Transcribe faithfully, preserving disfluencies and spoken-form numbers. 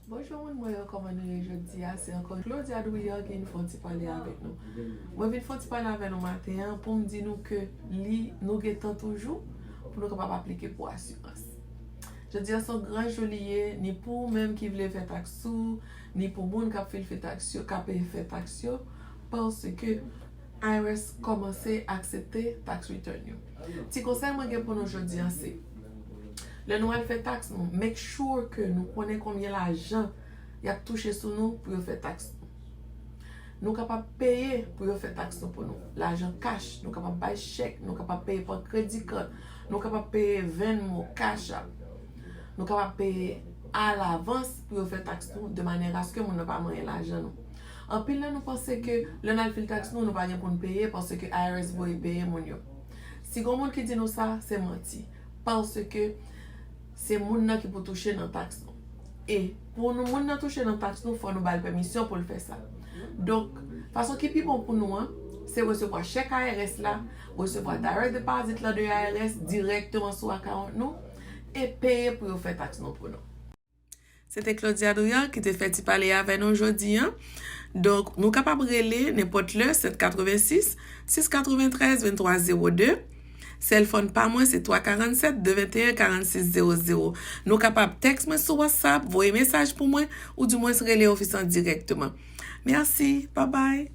Bonjou moun mwen yo, kòman nou ye jodi a? Se ankò Claudia Drouillard ki vin fè yon ti pale avèk nou. Mwen vin fè yon ti pale avèk nou maten an pou m di nou ke li, nou gen tan toujou pou nou kapab aplike pou asirans. Jodi a se yon gran jou li ye, ni pou ou menm ki vle fè taks ou, ni pou moun k ap fil fè taks yo, k ap fè taks yo, paske I R S kòmanse aksepte tax return yo. Ti konsèy mwen gen pou nou jodi a se, lè nou al fè taks nou, make sure ke nou konnen konbyen lajan y ap touche sou nou pou yo fè taks nou. Nou kapab peye pou yo fè taks nou pou nou. Lajan kach, nou kapab bay chèk, nou kapab peye pa kredi kat, nou kapab peye Venmo, Cash App. Nou kapab peye alavans pou yo fè taks nou, de manière à ce que moun nan pa manyen lajan nou. Anpil nan nou panse ke lè n al fil taks nou, nou pa gen pou n peye paske I R S voye peye moun yo. Si gon moun ki di nou sa, se manti. Paske se moun nan ki pou touche nan taks nou. E pou nou, moun nan touche nan taks nou, fò nou ba l pèmisyon pou l fè sa. Donk, fason ki pi bon pou nou an, se resevwa chèk I R S la, resevwa direct deposit la de I R S dirèkteman sou account nou, e peye pou yo fè taks nou pou nou. Se te Claudia Drouillard ki te fè ti pale avè nou jodi a. Donk, nou kapab rele nenpòt lè, sèt katrevensis, sis katreventrèz, venntwa zewo de. Cell phone pa mwen, se twa karannsèt, de venteyen, karannsis zewo zewo. Nou kapab tèks mwen sou WhatsApp, voye mesaj pou mwen, oudimwens rele ofis lan dirèkteman. Mèsi, babay.